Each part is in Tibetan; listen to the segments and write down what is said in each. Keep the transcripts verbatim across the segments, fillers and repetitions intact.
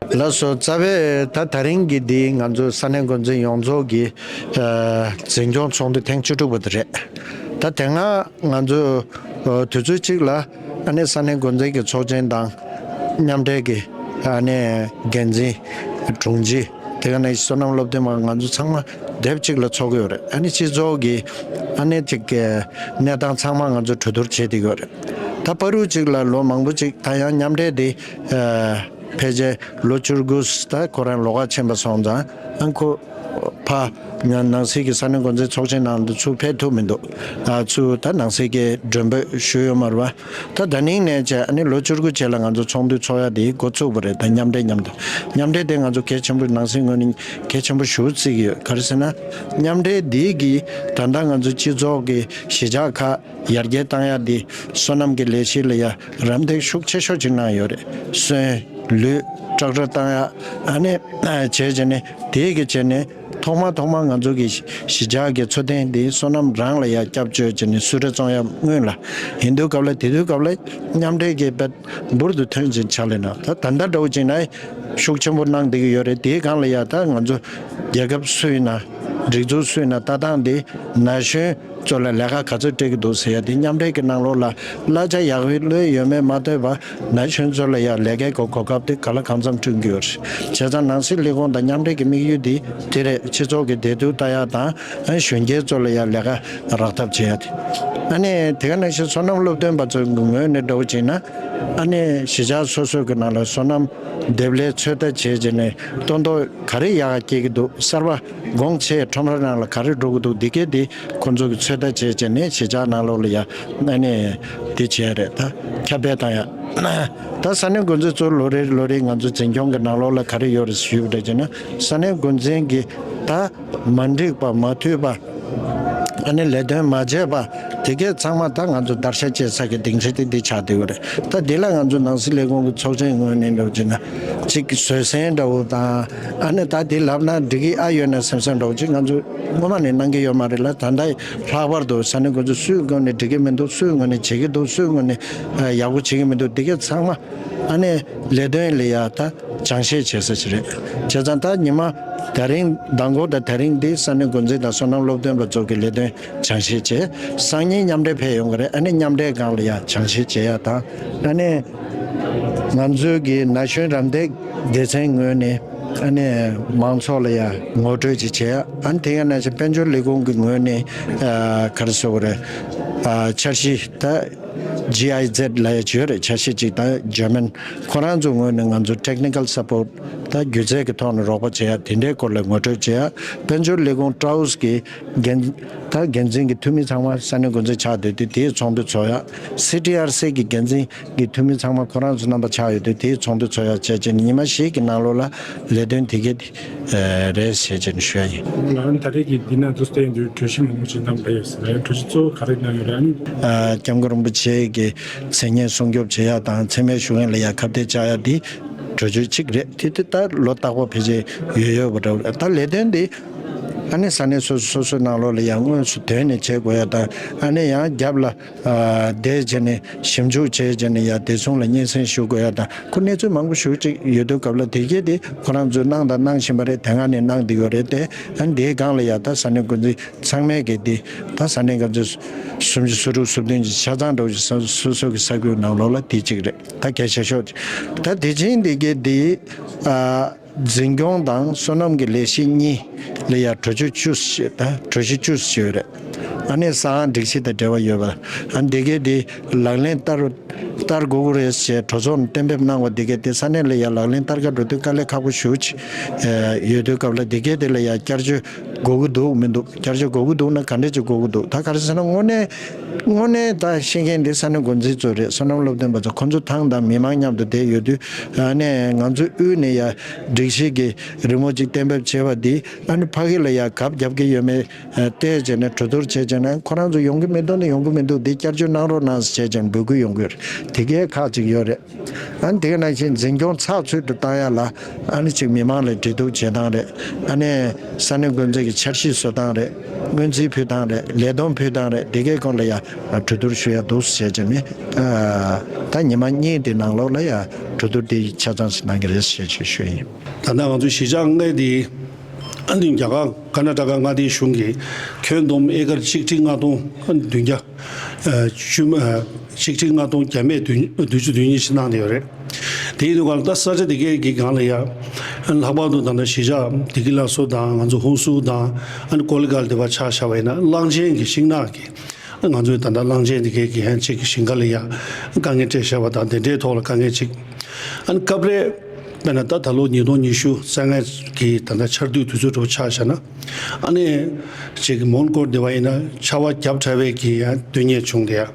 ལགས་སོ། རྩ་བའི་ད་ད་རིང་གི་འདི་ང་ཚོ་ས་གནས་འགོ་འཛིན་ཡོངས་རྫོགས་ཀྱི་ཨ་འཛིན་སྐྱོང་ཚོགས་འདུ་ཐེངས་བཅུ་དྲུག་པ་དེ་རེད། ད་དེ་སྔ་ང་ཚོ་ཨ་དུས་ཚོད་གཅིག་ལ་ཨ་ནི་ས་གནས་འགོ་འཛིན་གྱི་ཚོགས་ཆེན་དང་མཉམ་འབྲེལ་གྱི་ཨ་ནི་འགན་འཛིན་དྲུང་ཆེ། དེ་ག་ནས་བསོད་ནམས་སློབ་སྟོན་པ་ང་ཚོ་ཚང་མ་སྡེབ་གཅིག་ལ་ཚོགས་ཀྱི་ཡོད་རེད། ཨ་ནི་སྤྱི་ཚོགས་ཀྱི་ཨ་ནི་གཅིག་གི་གནས་སྟངས་ཚང་མ་ང་ཚོ་གྲོས་བསྡུར་བྱེད་བསྡད་ཀྱི་ཡོད་རེད། ད་བར་དུ་གཅིག་ལ་ལོ་མང་པོ་གཅིག་ད་ཡང་མཉམ་འབྲེལ་དེ་ཨ་ཕལ་ཆེར་ལོ་བཅུ་དགུ་ད་ཁོ་རང་ལོགས་ཀ་ཕྱིན་པ་སོང་ཙང་ཨ་ཁོ་ཕ་ནང་སྲིད་ཀྱི་ས་གནས་འགོ་འཛིན་ཚོགས་ཆེན་ནང་དུ་ཚུར་ཕེབས་ཐུབ་མི་འདུག་ཨ་ཚུར་ད་ནང་སྲིད་ཀྱི་མགྲོན་འབོད་ཞུས་ཡོད་མ་རེད་པ། ད་ད་ནིང་ནས་བྱས་ཨ་ནི་ལོ་བཅུ་དགུ་རྗེས་ལ་ང་ཚོ་ཚོགས་འདུ་ཚོགས་ཡ་དེ་འགོ་ཚུགས་པ་རེད། ད་མཉམ་འབྲེལ་མཉམ་དུ་མཉམ་འབྲེལ་དེ་ང་ཚོ་གལ་ཆེན་པོ་ནང་སྲིད་ངོས་ནས་གལ་ཆེན་པོ་ཞེ་པོ་བརྩི་གི་ཡོད། ག་རེ་ཟེར་ན་མཉམ་འབྲེལ་འདི་གིས་ད་ལྟ་ང་ཚོ་སྤྱི་ཚོགས་ཀྱི་གཞིས་ཆགས་ཁག་ཡར་རྒྱས་བཏང་ཡ་དེ་སོ་ནམ་གྱི་ལས་གཞི་ལ་ཡ་རམ་འདེགས་ཤུགས་ཆེ་ཤོས་ཅིག་གནང་ཡོད་རེད། སོན་ལུད་ཀྲག་ཀྲ་བཏང་ཡ་ཨ་ནི་བྱས་བྱས་ནས་དེ་གི་བྱས་ནས་ཐོག་མ་ཐོག་མ་ང་ཚོ་གི་གཞིས་ཆགས་ཀྱི་འཚོ་རྟེན་འདི་སོ་ནམ་རང་ལ་ཡ་སྐྱབས་བཅོལ་བྱས་ནས་སུ་ར་བཙོང་ཡ་སྔོན་ལ་ཡིན་དུས་སྐབས་ལ་དེ་དུས་སྐབས་ལ་མཉམ་འབྲེལ་གྱི་དཔེ་འབུར་དུ་ཐོན་ཅིང་ཆགས་ལས་ན་ད་ད་ལྟ་འདྲ་བོ་ཅིག་ན་ཤུགས་ཆེན་པོ་གནང་བསྡད་ཀྱི་ཡོད་རེད། དེའི་སྒང་ལ་ཡ་ད་ང་ཚོ་རྒྱལ་ཁབ་སུ་ཡིན་ན་སྒྲིག་འཛུགས་སུ་ཡིན་ན་ལྟ་སྟངས་འདི་ན་གཞོན་ཚོ་ལ་ལས་ཀ་ག་ཚོད་སྤྲད་ཀྱི་འདུག་ཟེར་ཡ་དེ་མཉམ་འབྲེལ་གྱི་ནང་ལོགས་ལ་གླ་ཆ་ཡག་པོའི་ལོས་ཡོད་མེད་མ་ལྟོས་པར་ན་གཞོན་ཚོ་ལ་ཡ་ལས་ཀའི་གོ་གོ་སྐབས་དེ་ག་ལ་གང་འཚམ་བསྐྲུན་གྱི་ཡོད་རེད། བྱས་ཙང་ནང་སྲིད་ལས་ཁུངས་དང་མཉམ་འབྲེལ་གྱི་དམིགས་ཡུལ་དེ་དེ་རེད། སྤྱི་ཚོགས་ཀྱི་བདེ་སྡུག་ལྟ་ཡ་དང་གཞོན་སྐྱེས་ཚོ་ལ་ཡ་ལས་ཀ་རག་ཐབས་བྱེད་ཡ་དེ། ཨ་ནི་དེ་ག་ནང་བཞིན་བསོད་ནམས་སློབ་སྟོན་པ་ཚོའི་ངོས་ནས་འདྲ་བོ་བྱས་ན་ཨ་ནི་གཞིས་ཆགས་སོ་སོ་གི་ནང་ལ་བསོད་ནམས་འདེབས་ལས་ཚོད་ལྟ་བྱས་བྱས་ནས་སྟོན་ཐོག་ག་རེ་ཡག་སྐྱེ་གི་འདུག་གསར་པ་གོང་ཆེ་ཁྲོམ་ར་ནང་ལ་ག་རེ་འགྲོ་གི་འདུག་འདི་གས་དེ་ཁོང་ཚོ་གི་ཚོད་ལྟ་བྱས་བྱས་ནས་གཞིས་ཆགས་ནང་ལོགས་ལ་ཡ་ཨ་ནི་དེ་བྱས་རེད། ད་ཁྱབ་སྤེལ་བཏང་ཡ། ད་ས་གནས་འགོ་འཛིན་ཚོ་ལོ་རེ་ལོ་རེ་ང་ཚོ་འཛིན་སྐྱོང་གི་ནང་ལོགས་ལ་ག་རེ་ཡོད་རེད་ཞུས་པ་འདྲ་བྱས་ན་ས་གནས་འགོ་འཛིན་གྱི་ད་མ་འགྲིག་པ་མ་འཐུས་པ་ཨ་ནི་ལས་དོན་མ་བྱས་པ་དེ་གས་ཚང་མ་ད་ང་ཚོ་བརྡར་ཤ་བཅད་ས་གི་སྡིངས་ཆ་དེ་འདི་ཆགས་བསྡད་ཡོད་རེད། ད་འདི་ལ་ང་ཚོ་ནང་སྲིད་ལས་ཁུངས་ཀྱི་ཚོགས་ཆེན་ངོས་ནས་འདྲ་བོ་བྱས་ན་གཅིག་བཟོད་བསྲན་འདྲ་བོ་དང་ཨ་ནི་ད་འདི་ལབ་ན་འགྲིག་གི་ཨ་ཡོད་ན་བསམ་བསམ་འདྲ་བོ་ཅིག་ང་ཚོ་སྔོན་མ་ནས་གནང་གི་ཡོད་མ་རེད་ལ། ད་ལྟ་ལྷག་པར་དུ་ས་གནས་འགོ་འཛིན་སུའི་ངོས་ནས་འགྲིག་གི་མི་འདུག་སུའི་ངོས་ནས་བྱེད་ཀྱི་འདུག་སུའི་ངོས་ནས་ཡག་པོ་བྱེད་ཀྱི་མི་འདུག་འདི་གས་ཚང་མ་ཨ་ནི་ལས་དོན་ལ་ཡ་ད་སྦྱང་བཤད་བྱེད་ས་ཞིག་རེད། བྱས་ཙང་ད་ཉི་མ་ད་རིང་མདང་དགོང་དང་ད་རིང་འདི་ས་གནས་འགོ་འཛིན་དང་བསོད་ནམས་སློབ་སྟོན་པ་ཚོ་གི་ལས་དོན་སྦྱང་བཤད་བྱས། སང་ཉིན་མཉམ་འབྲེལ་ཕེབས་ཡོང་གི་རེད། ཨ་ནི་མཉམ་འབྲེལ་སྒང་ལ་ཡ་སྦྱང་བཤད་བྱེད་ཡ་དང་ཨ་ནི་ང་ཚོའི་གི་ན་གཞོན་རམ་འདེགས་སྡེ་ཚན་ངོས་ནས་ཨ་ནི་མང་ཚོགས་ལ་ཡ་ངོ་སྤྲོད་ཅིག་བྱེད་ཡ། ཨ་ནི་དེ་ག་ནང་བཞིན་དཔལ་འབྱོར་ལས་ཁུངས་ཀྱི་ངོས་ནས་ཨ་ག་རེ་ཟེར་དགོས་རེད། ཨ་འཆར་གཞི་ད་ཇི་ཨའི་ཛེད་ལབ་ཡ་ཅིག་ཡོད་རེད། འཆར་གཞི་ཅིག་ད་ཇར་མན་ཁོ་རང་ཚོའི་ངོས་ནས་ང་ཚོ་technical support ད་སྒྱུ་རྩལ་གྱི་ཐོག་ནས་རོགས་པ་བྱེད་ཡ་དེ་འདྲའི་སྐོར་ལ་ངོ་སྤྲོད་བྱེད་ཡ། དཔལ་འབྱོར་ལས་ཁུངས་ཀྲའོ་སི་གི་འགན་ད་འགན་འཛིན་གྱི་འཐུས་མི་ཚང་མ་ས་གནས་འགོ་འཛིན་ཆགས་བསྡད་དུས་དེའི་ཚོགས་འདུ་ཚོགས་ཡ། སི་ཊི་ཨར་སི་གི་འགན་འཛིན་གྱི་འཐུས་མི་ཚང་མ་ཁོ་རང་ཚོ་རྣམ་པ་ཆགས་ཡོད་དུས་དེའི་ཚོགས་འདུ་ཚོགས་ཡ་བྱས་རྗེས་ཉི་མ་བཞི་གི་ནང་ལོགས་ལ་ལས་དོན་དེ་གས་དེ་རེད་ཟེར་བྱས་ནས་ཞུ་ཡ་ཡིན། ལགས་ད་རེས་ཀྱི་འདི་ན་འདུག་སྟེ་ཡིན་དུས་གྲོས་གཞི་མང་པོ་ཞིག་བདམས་པ་ཡོད་ཟེར་བས་གྲོས་གཞི་གཙོ་བོ་ག་རེ་གནང་ཡོད་རེད། ཨ་ནི་ཨ་སྐྱབས་མགོན་རིན་པོ་ཆེ་གི་མཚན་སྙན་སྲུང་སྐྱོབ་བྱེད་ཡ་དང་མཚན་སྨད་ཞུ་མཁན་ལ་ཡ་ཁ་གཏད་བཅག་ཡ་དེ་གྲོས་ཆོད་གཅིག་རེད། དེ་དེ་ད་ལོ་རྟག་པར་ཕལ་ཆེར་ཡོད་ཡོད་པ་འདྲ་བོ་རེད། ད་ལས་དོན་དེ་ཨ་ནི་ས་གནས་སོ་སོ་སོ་སོའི་ནང་ལོགས་ལ་ཡང་དངོས་སུ་དོན་ནས་བྱེད་དགོས་ཡ་དང་ཨ་ནི་ཡང་རྒྱབ་ལ་ཨ་བསྡད་བྱས་ནས་ཞིབ་འཇུག་བྱས་བྱས་ནས་ཡ་བདེ་སྲུང་ལ་སྙན་སེང་ཞུ་དགོས་ཡ་དང་ཁོ་གནས་ཚུལ་མང་པོ་ཞེ་པོ་ཅིག་ཡོད་དུས་སྐབས་ལ་དེ་གས་དེ་ཁོ་རང་ཚོས་གནང་དང་གནང་བཞིན་པ་རེད། དེ་སྔ་ནས་གནང་བསྡད་ཡོད་རེད་དེ། ཨ་ནི་དེའི་སྒང་ལ་ཡ་ད་ས་གནས་འགོ་འཛིན་ཚང་མས་གི་དེ་ད་ས་གནས་འགོ་འཛིན་སུམ་ཅུ་སོ་དྲུག་སོ་བདུན་གྱི་ཆ་ཚང་འདྲ་བོ་ཞིག་སོ་སོ་གི་ས་ཁུལ་ནང་ལོགས་ལ་དེ་གཅིག་རེད། ད་གལ་ཆེ་ཤོས་ཅིག་ད་དེ་བཞིན་དེ་གས་དེ་ཨ། འཛིན་སྐྱོང་དང་སོ་ནམ་གྱི་ལས་གཞི་གཉིས་ལ་ཡ་གྲོས་ཆོད་བཅུ་ཞེས་ད་གྲོས་གཞི་བཅུ་ཞེས་ཡོད་རེད། ཨ་ནི་གསང་བ་སྒྲིག་གཞི་དང་འབྲེལ་བ་ཡོད་པ། ཨ་འདི་གས་དེ་ལག་ལེན་བསྟར་བསྟར་དགོས་ཀྱི་རེད་ཅེས་གྲོས་ཚོགས་ནས་གཏན་འབེབས་གནང་བ་འདི་གས་དེ་ས་གནས་ལ་ཡ་ལག་ལེན་བསྟར་ག་འགྲོ་དུས་དཀའ་ལས་ཁག་པོ་ཞེ་པོ་ཅིག་ཡོད་དུས་སྐབས་ལ་འདི་གས་དེ་ལ་ཡ་བསྐྱར་བཅོས་དགོས་ཀྱི་འདུག་མི་འདུག་བསྐྱར་བཅོས་དགོས་ཀྱི་འདུག་ན་ག་འདྲས་ཅིག་དགོས་ཀྱི་འདུག་ད་ག་རེ་ཟེར་ན་དངོས་གནས་དངོས་གནས་ད་ཤེས་མཁན་འདི་ས་གནས་འགོ་འཛིན་ཚོ་རེད། བསོད་ནམས་སློབ་སྟོན་པ་ཚོ་ཁོང་ཚོ་ཏང་དང་མི་མང་མཉམ་དུ་བསྡད་ཡོད་དུས་ཨ་ནས་ང་ཚོ་དབུས་ནས་ཡ་སྒྲིག་གཞི་གི་རི་མོ་གཅིག་གཏན་འབེབས་བྱས་པ་འདི་ཨ་ནི་ཕ་གི་ལ་ཡ་གབ་རྒྱབ་ཀྱི་ཡོད་མེད་བལྟས་བྱས་ནས་གྲོས་བསྡུར་བྱས་བྱས་ནས་ཁོ་རང་ཚོ་ཡོང་གི་མི་འདུག་ན་ཡོང་གི་མི་འདུག་འདི་བསྐྱར་བཅོས་གནང་རོགས་གནང་ཟེར་བྱས་བྱས་ནས་འབོད་སྐུལ་ཡོང་གི་ཡོད་རེད། དེ་གའི་ཁག་ཅིག་ཡོད་རེད། ཨ་ནི་དེ་ག་ནང་བཞིན་འཛིན་སྐྱོང་ཚགས་ཚུད་དུ་བཏང་ཡ་ལ་ཨ་ནི་ཅིག་མི་མང་ལ་འབྲེལ་གཏུག་བྱེད་སྟངས་རེད། ཨ་ནི་ས་གནས་འགོ་འཛིན་གྱི་འཆར་གཞི་བཟོ་སྟངས་རེད། སྔོན་རྩིས་ཕུལ་སྟངས་རེད། ལས་བསྡོམས་ཕུལ་སྟངས་རེད། དེ་གའི་སྐོར་ལ་ཡ་གྲོས་བསྡུར་ཞུ་ཡ་འདུག་ཟེར་བྱས་ནས་ཨ་ད་ཉི་མ་གཉིས་དེ་ནང་ལོགས་ལ་ཡ་གྲོས་བསྡུར་དེ་ཆ་ཚང་ཞིག་གནང་གི་རེད་ཟེར་བྱས་ཞུས་ཡིན། ད་ལྟ་ང་ཚོའི་གཞིས་ཆགས་ལྔ་དེ་ཨ་ནི་རྒྱ་གར་ཀར་ནཱ་ཊ་ཀ་མངའ་སྡེའི་གཞུང་གིས་ཁྱོན་བསྡོམས་ཨེ་ཀར་ཆིག་ཁྲི་ལྔ་སྟོང་བདུན་བརྒྱ། ཨ་བཅུ་མ་ཨ་ཆིག་ཁྲི་ལྔ་སྟོང་བརྒྱ་མེད་བདུན་བདུན་ཅུ་དོན་གཉིས་ཤིག་གནང་བསྡད་ཡོད་རེད། དེ་ཡིན་དུས་གང་ལ་ད་ས་ཆ་དེ་གའི་གི་སྒང་ལ་ཡ་ལྷག་པར་དུ་ད་ལྟ་གཞིས་ཆགས་བདེ་སྐྱིད་ལ་སོགས་དང་ང་ཚོ་ཧུན་སུར་དང་ཨ་ནི་ཀོ་ལི་གྷལ་དེ་བ་ཆ་བཞག་པ་ཡིན་ན་གླང་ཆེན་གྱི་ཤིང་ནགས་ཀྱི་ང་ཚོའི་ད་ལྟ་གླང་ཆེན་དེ་གའི་གི་ཧན་ཅིག་གི་ཞིང་ཁ་ལ་ཡ་དཀའ་ངལ་འཕྲད་བཞག་པ་དང་དེ་འདྲའི་ཐོག་ལ་དཀའ་ངལ་ཅིག་ཨ་ནི་སྐབས་རེ་དཔེར་ན་ད་ད་ལོ་ཉིས་སྟོང་ཉི་ཤུ་རྩ་ལྔ་གི་ད་ལྟ་ཆར་དུས་དུས་ཚོད་འདྲ་པོ་ཆ་བཞག་ན་ཨ་ནི་ཅིག་མོན་གྷོ་དེ་བ་ཡིན་ན་ཆར་པ་བརྒྱབ་དྲགས་པའི་གི་ཡང་དོན་གཉེར་བྱུང་དེ་ཡ།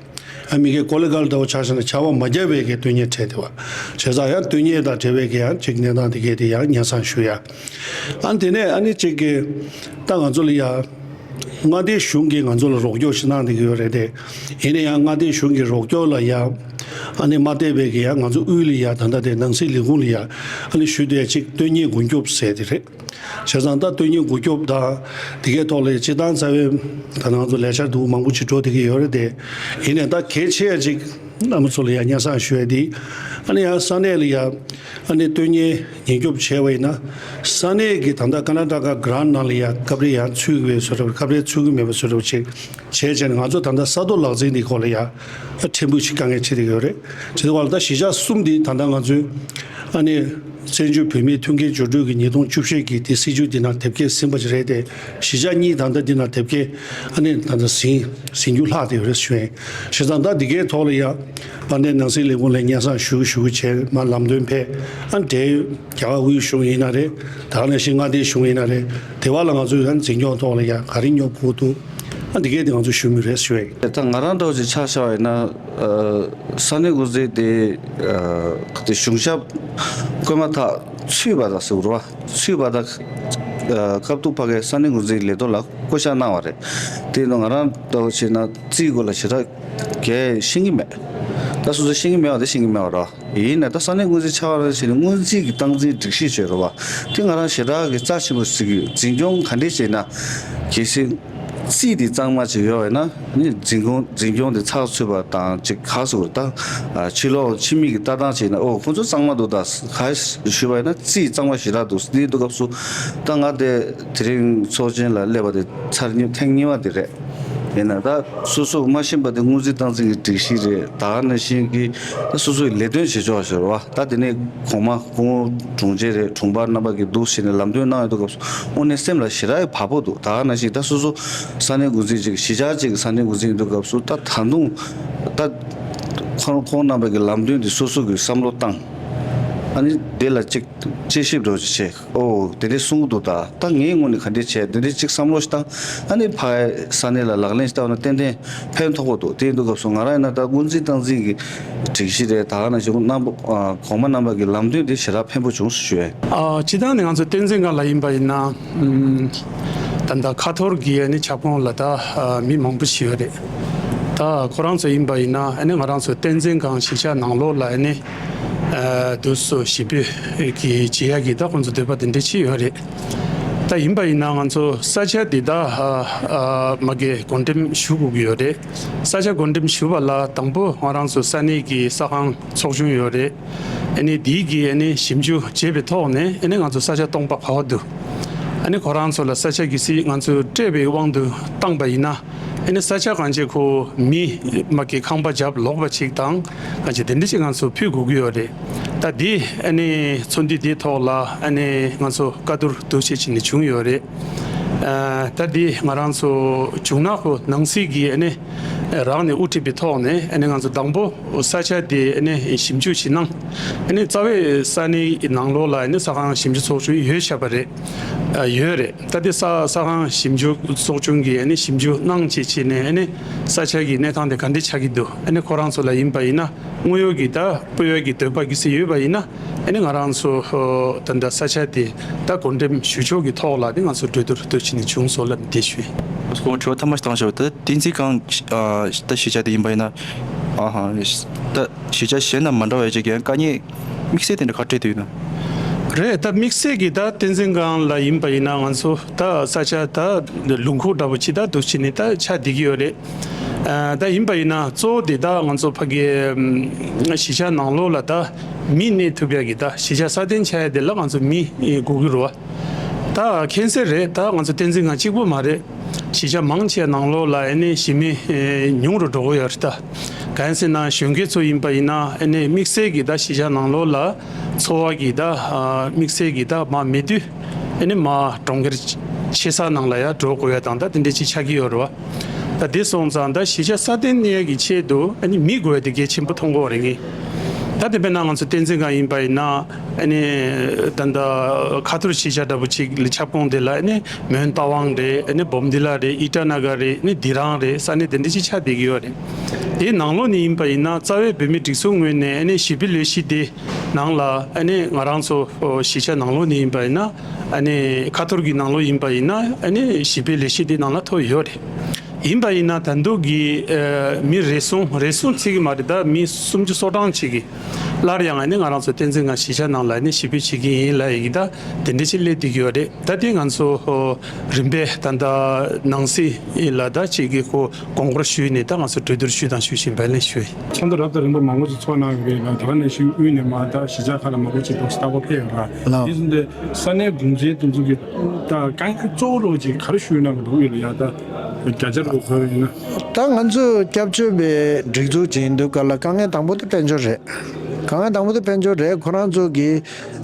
ཨ་མི་གའི་ཀོ་ལི་གྷལ་འདྲ་པོ་ཆ་བཞག་ན་ཆར་པ་མ་བརྒྱབ་པའི་གི་དོན་གཉེར་འཕྲད་དེ་བ། བྱས་ཙང་ཡང་དོན་གཉེར་དང་འབྲེལ་བའི་གི་ཡང་ཅིག་གནས་སྟངས་དེ་གའི་དེ་ཡང་སྙན་སེང་ཞུ་ཡ། ཨ་ནི་དེ་ནས་ཨ་ནི་ཅིག་གི་ད་ང་ཚོ་ལ་ཡ། མངའ་སྡེའི་གཞུང་གིས་ང་ཚོ་ལ་རོགས་སྐྱོར་ཞིག་གནང་བསྡད་ཀྱི་ཡོད་རེད་དེ། ཡིན་ན་ཡང་མངའ་སྡེའི་གཞུང་གི་རོགས་སྐྱོར་ལ་ཡ། ཨ་ནི་མ་བལྟས་པའི་གི་ཡ་ང་ཚོ་དབུས་ལ་ཡ་ད་ལྟ་དེ་ནང་སྲིད་ལས་ཁུངས་ལ་ཡ། ཨ་ནི་ཞུ་དེ་ཅིག་དོན་གཉེར་སྒོ་སྐྱོབ་ཟེར་དེ་རེད། བྱས་ཙང་ད་དོན་གཉེར་སྒོ་སྐྱོབ་དང་དེ་གའི་ཐོག་ལ་སྤྱིར་བཏང་རྩ་བའི་ད་ང་ཚོ་ལས་འཆར་འདུག་མང་པོ་ཅིག་འགྲོ་བསྡད་ཀྱི་ཡོད་རེད་དེ། ཡིན་ནའི་ད་གལ་ཆེ་ཡ་ཅིག་རྣམ་པ་ཚོ་ལ་ཡ་སྙན་སེང་ཞུ་ཡ་དེ། ཨ་ནི་ཡང་ས་གནས་ལ་ཡ། ཨ་ནི་དོན་གཉེར་ཉེན་སྐྱོབ་བྱས་པ་ཡིན་ན། ས་གནས་ཀྱི་ད་ལྟ་ཀར་ནཱ་ཊ་ཀ་གྷི་རན་ཊི་ནང་ལ་ཡ་སྐབས་རེ་ཡང་ཚུད་ཀྱི་མེད་པ་བཟོ་འདྲ་སྐབས་རེ་ཚུད་ཀྱི་མེད་པ་བཟོ་འདྲ་ཅིག་བྱས་བྱས་ནས་ང་ཚོ་ད་ལྟ་ས་ཐོག་ལག་འཛིན་འདི་སྐོར་ལ་ཡ་ཕྲན་བུ་ཞིག་དཀའ་ངལ་འཕྲད་བསྡད་ཡོད་རེད། དེ་ཚོ་བར་ལ་ད་གཞིས་ཆགས་གསུམ་འདི་ད་ལྟ་ང་ཚོའི་ཨ་ནི་བཙན་བྱོལ་བོད་མིའི་མཐུན་རྐྱེན་སྦྱོར་སྤྲོད་ཀྱི་ཉིས་སྟོང་བཅུ་བཞི་གི་དེ་སྲིད་ཇུས་འདི་ནང་དེབ་སྐྱེལ་ཟིན་པ་ཞིག་རེད་དེ། གཞིས་ཆགས་གཉིས་ད་ལྟ་འདི་ནང་དེབ་སྐྱེལ་ཨ་ནི་ད་ལྟ་ཟིན་ཟིན་རྒྱུ་ལྷག་བསྡད་ཡོད་རེད་ཞུ་ཡིན། བྱས་ཙང་ད་འདི་གའི་ཐོག་ལ་ཡ། དཔལ་ལྡན་ནང་སྲིད་ལས་ཁུངས་ལ་སྙན་སེང་ཞུ་ཞུ་བྱས་མར་ལམ་སྟོན་ཕེབས། ཨ་འབྲེལ་ཡོད་རྒྱ་གར་དབུས་གཞུང་ཡིན་ན་རེད། ད་ག་ནང་བཞིན་མངའ་སྡེའི་གཞུང་ཡིན་ན་རེད། དེ་བ་ལ་ང་ཚོས་ཡང་འཛིན་སྐྱོང་ཐོག་ལ་ཡང་ག་རེ་སྙོབ་དགོས་འདུག་ཨ་འདི་གས་དེ་ང་ཚོས་ཞུ་མུས་རེད་ཞུ་ཡ་ཡིན། ད་ང་རང་འདྲ་བོ་ཅིག་ཆ་བཞག་པ་ཡིན་ན། ཨ་ས་གནས་འགོ་འཛིན་དེ་ཨ་དེ་གཞུང་ཞབས་བསྐོས་མ་ཐག་ཚུད་པ་དང་ཟེར་བ་རེད་བ། ཚུད་པ་དང་ཨ་སྐབས་ཐོག་ཕ་གིའི་ས་གནས་འགོ་འཛིན་ལས་ཐོག་ལ་བསྐོ་བཞག་གནང་བ་རེད། དེ་ཡིན་དུས་ང་རང་འདྲ་བོ་བྱས་ན་རྩིས་སྐོར་ལ་ཞེ་དྲག་གས་ཤེས་ཀྱི་མེད། ད་སོ་སོས་ཤེས་ཀྱི་མེད་པ་དེ་ཤེས་ཀྱི་མེད་པ་རེད། ཡིན་ནའི་ད་ས་གནས་དངུལ་རྩིས་ཆགས་པ་རེད་བྱས་ནས་དངུལ་རྩིས་ཀྱི་སྟངས་འཛིན་སྒྲིག་གཞི་བྱས་རེད་བ། དེ་ང་རང་ཞེ་དྲག་གི་རྩ་ཆེན་པོ་བརྩི་གི་ཡོད། འཛིན་སྐྱོང་ག་འདྲས་བྱས་ན། གལ་སྲིད་རྩིས་དེ་གཙང་མ་ཅིག་ཡོད་པ་ཡིན་ན་ནི་འཛིན་སྐྱོང་འཛིན་སྐྱོང་དེ་ཚགས་ཚུད་པ་དང་ཅིག་ག་ཟེར་དགོས་རེད་ད། ཕྱི་ལོགས་ཕྱི་མིག་གི་ལྟ་སྟངས་བྱས་ན་ཨོ་ཁོ་ཚོ་གཙང་མ་འདུག་ད་ག་ཞུས་པ་ཡིན་ན་རྩིས་གཙང་མ་ཞེ་དྲག་འདུག་དེ་དུས་སྐབས་སུ་ད་ང་དེ་དེ་རིང་ཚོགས་ཆེན་ལ་སླེབས་པ་དེ་ཚར་གཉིས་ཐེངས་གཉིས་པ་དེ་རེད། ཡིན་ན་ད་སོ་སོ་མ་ཤེས་པ་དེ་དངུལ་རྩིས་སྟངས་འཛིན་གྱི་སྒྲིག་གཞི་རེད། ད་ག་ནང་བཞིན་གྱི་ད་སོ་སོའི་ལས་དོན་བྱེད་ཕྱོགས་ཤོར་བ་ད་དེ་ནས་གོང་མ་སྐུ་ངོ་དྲུང་ཆེ་རེད། དྲུང་འཕར་རྣམ་པ་གིས་འདུག་བྱས་ནས་ལམ་སྟོན་གནང་ཡོང་དུས་སྐབས་སུ་དངོས་གནས་སེམས་ལ་ཞེ་དྲག་བབ་པོ་འདུག་ད་ག་ནང་བཞིན་ད་སོ་སོ་ས་གནས་འགོ་འཛིན་ཅིག་གཞིས་ཆགས་ཅིག་གི་ས་གནས་འགོ་འཛིན་ཡིན་དུས་སྐབས་སུ་ད་ད་དུང་ད་ཁོང་ཁོང་རྣམ་པ་གི་ལམ་སྟོན་དེ་སོ་སོ་གིས་བསམ་བློ་བཏང་། ཨ་ནི་དེ་ལ་ཅིག་དཔྱད་ཞིབ་འདྲ་ཅིག་བྱས། ཨོ་དེ་འདྲས་གསུང་གི་འདུག་ད་ད་ངའི་ངོས་ནས་ག་འདྲས་བྱས་དེ་འདྲས་ཅིག་བསམ་བློ་ཞིག་བཏང་། ཨ་ནི་ཕ་ས་གནས་ལ་ལག་ལེན་ཞིག་བསྟར་བ་ན་ཏན་ཏན་ཕན་ཐོགས་པོ་འདུག་དེ་ཡིན་དུས་སྐབས་སུ་ང་རང་ཡིན་ན་ད་དངུལ་རྩིས་སྟངས་འཛིན་གྱི་སྒྲིག་གཞི་རེད། ད་ག་ནང་བཞིན་རྣམ་པ་ཨ་གོང་མ་རྣམ་པ་གི་ལམ་སྟོན་དེ་ཞེ་དྲག་ཕན་པོ་བྱུང་ཞུ་ཡས། ཨ་སྤྱིར་བཏང་ནས་ང་ཚོ་བསྟན་འཛིན་སྒང་ལ་ཡིན་པ་ཡིན་ན་ཨམ་ད་ལྟ་ཁ་ཐོར་གྱི་ཨ་ནི་ཁྱབ་ཁོངས་ལ་ད་ཨ་མི་མང་པོ་ཞིག་ཡོད་རེད། ད་ཁོ་རང་ཚོ་ཡིན་པ་ཡིན་ན་ཨ་ནི་ང་རང་ཚོ་བསྟན་འཛིན་སྒང་གཞིས་ཆགས་ནང་ལོགས་ལ་ཨ་ནི་ཨ་དུས་སུ་ཞིབ་འཇུག་གི་བྱེད་ཡ་གི་ད་ཁོང་ཚོ་འདོད་པ་དེ་འདྲ་ཅིག་ཡོད་རེད། ད་ཡིན་པ་ཡིན་ན་ང་ཚོ་ས་ཆ་འདི་ད་ཨ་ཨ་མ་གི་བགོ་འགྲེམས་ཞུ་དགོས་ཀྱི་ཡོད་རེད། ས་ཆ་བགོ་འགྲེམས་ཞུ་བ་ལ་དང་པོ་ང་རང་ཚོ་ས་གནས་ཀྱི་ས་ཁང་ཚོགས་ཆུང་ཡོད་རེད། ཨ་ནི་འདི་གི་ཨ་ནི་ཞིབ་འཇུག་བྱས་པའི་ཐོག་ནས་ཨ་ནི་ང་ཚོ་ས་ཆ་སྟོང་པ་ག་པར་འདུག་ཨ་ནི་ཁོ་རང་ཚོ་ལ་ས་ཆ་གལ་སྲིད་ང་ཚོས་སྤྲད་པའི་དབང་དུ་བཏང་པ་ཡིན་ན། ཨ་ནི་ས་ཆ་གང་ཅི་ཁོ་མི་མ་གི་ཁང་པ་བརྒྱབ་ལོག་པ་ཅིག་དང་གང་ཅི་དེ་འདྲ་ཅིག་ང་ཚོ་ཕུལ་དགོས་ཀྱི་ཡོད་རེད། ད་འདི་ཨ་ནི་ཚོགས་འདུ་འདིའི་ཐོག་ལ་ཨ་ནི་ང་ཚོ་བཀའ་བསྡུར་འདུ་བྱེད་ཅིག་ནི་བྱུང་ཡོད་རེད། ཨ་ད་འདི་ང་རང་ཚོ་བྱུང་ན་ཁོ་ནང་སྲིད་ཀྱི་ཨ་ནི་རང་ནས་དབུ་ཁྲིད་པའི་ཐོག་ནས་ཨ་ནི་ང་ཚོ་དང་པོ་ས་ཆ་དེ་ཨ་ནི་ཞིབ་འཇུག་ཅིག་གནང་། ཨ་ནི་རྩ་བའི་ས་གནས་ནང་ལོགས་ལ་ཨ་ནི་ས་ཁང་ཞིབ་འཇུག་ཚོགས་ཆུང་ཡོད་བཞག་པ་རེད། ཨ་ཡོད་རེད། ད་ལྟའི་ས་ས་ཁང་ཞིབ་འཇུག་ཚོགས་ཆུང་གིས་ཨ་ནི་ཞིབ་འཇུག་གནང་བྱས་བྱས་ནས་ཨ་ནི་ས་ཆ་གི་གནས་སྟངས་དེ་ག་འདྲ་ཆགས་ཀྱི་འདུག་ཨ་ནི་ཁོ་རང་ཚོ་ལ་ཡིན་པ་ཡིན་ན་དངོས་ཡོད་ཀྱི་ད་སྤོ་ཡ་གི་འདོད་པ་གལ་སྲིད་ཡོད་པ་ཡིན་ན་ཨ་ནི་ང་རང་ཚོ་ད་ལྟ་ས་ཆ་དེ་ད་བགོ་འགྲེམས་ཞུ་ཕྱོགས་ཀྱི་ཐོག་ལ་ནི་ང་ཚོ་གྲོས་བསྡུར་འདུ་བྱས་ནས་བྱུང་སོང་ལབ་འདི་ཞུ་ཡིན། ཁོང་དྲི་བ་ཐ་མ་ཞིག་བཏང་ཤོག་ད་བསྟན་འཛིན་སྒང་ད་གཞིས་ཆགས་དེ་ཡིན་པ་ཡིན་ན་ ཨ་ཧ། ད་གཞིས་ཆགས་གཞན་དང་མ་འདྲ་བའི་ཅིག་ཡང་དཀའ་ངལ་དམིགས་བསལ་དེ་འདྲ་ག་འཕྲད་དུ་ཡོད་ན། རེད། ད་དམིགས་བསལ་གྱི་ད་བསྟན་འཛིན་སྒང་ལ་ཡིན་པ་ཡིན་ན་ང་ཚོ་ད་ས་ཆ་ད་ལུང་ཁུག་འདྲ་པོ་ཅིག་ད་འདུག་བྱས་ནས་ད་ཆགས་བསྡད་ཀྱི་ཡོད་རེད། ཨ། ད་ཡིན་པ་ཡིན་ན་གཙོ་བོ་དེ་ད་ང་ཚོ་ཕ་གི་ཨམ་གཞིས་ཆགས་ནང་ལོགས་ལ་ད་མི་གནས་ཐུབ་ཡ་གི་ད་གཞིས་ཆགས་སྲ་བརྟན་ཆགས་ཡ་དེ་ལ་ང་ཚོ་མི་དགོས་ཀྱི་རེད་བ། ད་མཁྱེན་གསལ་རེད། ད་ང་ཚོ་བསྟན་འཛིན་སྒང་གཅིག་པོ་མ་རེད། གཞིས་ཆགས་མང་ཆེ་བ་ནང་ལོགས་ལ་ཨ་ནི་གཞིས་མི་ཨེ་ཉུང་རུ་འགྲོ་གི་ཡོད་རེད་ད། གང་ཡིན་ཟེར་ན་གཞོན་སྐྱེས་ཚོ་ཡིན་པ་ཡིན་ན་ཨ་ནི་དམིགས་བསལ་གྱི་ད་གཞིས་ཆགས་ནང་ལོགས་ལ་འཚོ་བ་གི་ད་ཨ་དམིགས་བསལ་གྱི་ད་མ་མེད་དུས་ཨ་ནི་མ་གྲོང་ཁྱེར་ཆེ་ས་ནང་ལ་ཡ་འགྲོ་དགོས་ཡ་དང་ད་དེ་འདྲ་ཅིག་ཆགས་ཀྱི་ཡོད་རེད་བ། ད་དེ་སོང་ཙང་ད་གཞིས་ཆགས་སྲ་བརྟན་གནས་ཡ་གི་ཆེད་དུ་ཨ་ནི་མི་དགོས་ཡ་དེ་གལ་ཆེན་པོ་མཐོང་གི་ཡོད་རེད་ངས། ད་དེ་དཔེར་ན་ང་ཚོ་བསྟན་འཛིན་སྒང་ཡིན་པ་ཡིན་ན། ཨ་ནི་ད་ལྟ་ཁ་ཐོར་གཞིས་ཆགས་འདྲ་པོ་ཅིག་ལ་ཁྱབ་ཁོངས་དེ་ལ་ཨ་ནི་མོན་རྟ་དབང་རེད། ཨ་ནི་སྦོམ་ཏི་ལ་རེད། ཨི་ཊ་ན་གར་རེད། ཨ་ནི་དི་རང་རེད། ས་གནས་དེ་འདྲ་ཅིག་ཆགས་བསྡད་ཀྱི་ཡོད་རེད། དེའི་ནང་ལོགས་ནས་ཡིན་པ་ཡིན་ན་རྩ་བའི་བོད་མིའི་སྒྲིག་འཛུགས་ངོས་ནས་ཨ་ནི་གཞིས་སྤོའི་ལས་གཞི་དེ་ནང་ལ་ཨ་ནི་ང་རང་ཚོ་གཞིས་ཆགས་ནང་ལོགས་ནས་ཡིན་པ་ཡིན་ན་ཨ་ནི་ཁ་ཐོར་གྱི་ནང་ལོགས་ཡིན་པ་ཡིན་ན་ཨ་ནི་གཞིས་སྤོའི་ལས་གཞི་དེ་ནང་ལ་ཐོབ་ཡོད་རེད། ཡིན་པ་ཡིན་ན་ད་དུང་གི་ཨ་མི་རེ་ཟུང་རེ་ཟུང་ཚིག་གི་མ་རེད། ད་མི་སུམ་ཅུ་སོ་གྲངས་ཅིག་གིས་སླར་ཡང་ཨ་ནི་ང་རང་ཚོ་བསྟན་འཛིན་སྒང་གཞིས་ཆགས་ནང་ལ་ཨ་ནི་གཞིས་སྤོ་བྱེད་ཀྱི་ཡིན་ལབ་ཡི་གི་ད་དེ་འདྲ་ཅིག་སླེབས་བསྡད་ཀྱི་ཡོད་རེད། ད་དེ་ང་ཚོ་ཨོ་རིམ་པས་ད་ད་ནང་སྲིད་ལ་ད་ཅིག་གི་ཁོ་དགོངས་སྐོར་ཞུས་ནས་ད་ང་ཚོ་གྲོས་བསྡུར་ཞུས་དང་ཞུ་བཞིན་པ་ལས་ཞུ་ཡི། ཚོགས་འདུ་རབ་དང་རིམ་པ་མང་པོ་ཞིག་ཚོགས་གནང་ཡོད་རེད་ལ། ད་ག་ནང་བཞིན་དབུས་ནས་མར་ད་གཞིས་ཆགས་ཁག་ལ་མང་པོ་ཞིག་ཏོག་ཙམ་ལྟ་སྐོར་ཕེབས་ཡོད་ར། ལགས། དེ་བཞིན་དུ་ས་གནས་འགོ་འཛིན་དེ་ཚོ་གི་ད་དཀའ་ངལ་གཙོ་བོ་ཅིག་ག་རེ་ཞུ་ན་གི་འདུག་དབུས་ལ་ཡ་ད་བརྒྱ་ཆ་རུ་གོ་ཡིན་ན། ད་ང་ཚོ་སྐྱབས་བཅོལ་བའི་སྒྲིག་འཛུགས་ཅིག་ཡིན་དུས་ག་ལ་དཀའ་ངལ་དང་པོ་དེ་དཔལ་འབྱོར་རེད། དཀའ་ངལ་དང་པོ་དེ་དཔལ་འབྱོར་རེད། ཁོ་རང་ཚོ་གི་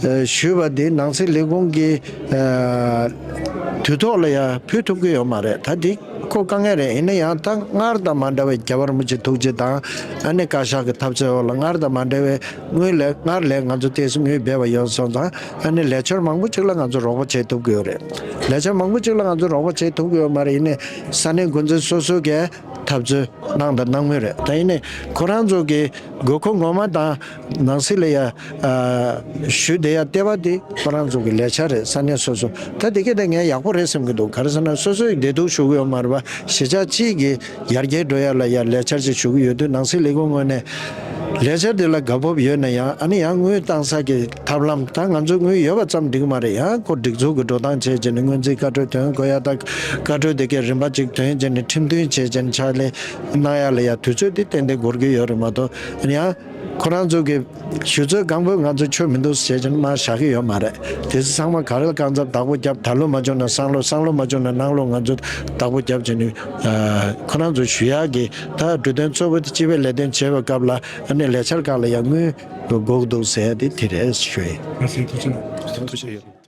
ཨ་ཞུས་པ་དེ་ནང་སྲིད་ལས་ཁུངས་ཀྱི་ཨ་དུས་ཐོག་ལ་ཡ་ཕུལ་ཐུབ་ཀྱི་ཡོད་མ་རེད། ད་དེ་ཁོ་དཀའ་ངལ་རེད། ཡིན་ན་ཡང་ད་སྔར་དང་མ་འདྲ་བའི་རྒྱལ་བ་རིན་པོ་ཆེ་ཐུགས་རྗེ་དང་ཨ་ནི་བཀའ་ཤག་གི་ཐབས་ཚུལ་འོག་ལ་སྔར་དང་མ་འདྲ་བའི་དངུལ་ལས་སྔར་ལས་ང་ཚོ་ཏོག་ཙམ་དངུལ་འབེལ་བ་ཡོད་སོང་ཙང་ཨ་ནི་ལས་འཆར་མང་པོ་ཅིག་ལ་ང་ཚོ་རོགས་པ་བྱེད་ཐུབ་ཀྱི་ཡོད་རེད། ལས་འཆར་མང་པོ་ཅིག་ལ་ང་ཚོ་རོགས་པ་བྱེད་ཐུབ་ཀྱི་ཡོད་མ་རེད། ཡིན་ནའི་ས་གནས་འགོ་འཛིན་སོ་སོ་གིས་ཐབས་ཚུལ་གནང་དང་གནང་མུས་རེད། ད་ཡིན་ནའི་ཁོ་རང་ཚོ་གི་དགོས་མཁོ་ངོ་མ་དང་ནང་སྲིད་ལ་ཡ་ཨ་ཞུ་བསྡད་ཡ་ལྟེ་བ་དེ་ཁོ་རང་ཚོ་གི་ལས་འཆར་རེད། ས་གནས་སོ་སོ། ད་དེ་ག་དེ་ངས་ཡག་པོ་རེད་བསམ་གྱི་འདུག་ག་རེ་ཟེར་ན་སོ་སོ་ཡི་བདེ་སྡུག་ཞུ་གི་ཡོད་མ་རེད་པ། གཞིས་ཆགས་གཅིག་གི་ཡར་རྒྱས་འགྲོ་ཡ་ལ་ཡ་ལས་འཆར་ཅིག་ཞུ་གི་ཡོད་དུས་ནང་སྲིད་ལས་ཁུངས་ངོས་ནས་ལས་འཆར་དེ་ལ་དགའ་སྤོབས་ཡོད་ན་ཡང་ཨ་ནི་ཡང་དངུལ་བཏང་ས་གི་ཐབས་ལམ། ད་ང་ཚོ་དངུལ་ཡོད་པ་ཙམ་འགྲིག་གི་མ་རེད། ཡང་ཁོ་སྒྲིག་འཛུགས་ཀྱི་འགྲོ་སྟངས་བྱས་བྱས་ནས་སྔོན་རྩིས་བཀའ་འཁྲོལ་ཐོན་དགོས་ཡ། ད་བཀའ་འཁྲོལ་དེ་གའི་རིམ་པ་གཅིག་ཐོན་བྱས་ནས་ཁྲིམས་མཐུན་བྱས་བྱས་ནས་ཕྱག་ལས་གནང་ཡ་ལ་ཡ་དུས་ཚོད་དེ་ཏན་ཏན་འགོར་གྱི་ཡོད་རེད་མ་གཏོགས། ཡང་ཁོ་རང་ཚོ་གི་ཞུ་ཚོད་གང་པོ་ང་ཚོ་ཆོད་མི་འདུག་བྱས་བྱས་ནས་མར་བཞག་གི་ཡོད་མ་རེད། དེ་ཚོ་ཚང་མ་ག་རེ་ལ་གང་འཚམ་བདག་པོ་བརྒྱབ། ད་ལོ་མ་བྱུང་ན་སང་ལོ། སང་ལོ་མ་བྱུང་ན་གནངས་ལོ་ང་ཚོ་བདག་པོ་བརྒྱབ་བྱས་ནས་ཨ་ཁོ་རང་ཚོ་ཞུ་ཡ་གི་ད་འབྲུ་དོན་གཙོ་བོ་དེ་སྤྱི་པའི་ལས་དོན་བྱེད་པའི་སྐབས་ལ་ཨ་ནི་ལས་འཆར་ཁག་ལ་ཡང་དངུལ་དགོས་འདུག་ཟེར་ཡ་དེ་དེ་རེད་ཞུ་ཡིན། ང་ཚོའི་ཐུགས་རྗེ་ཆེ། ཐུགས་རྗེ་ཆེ།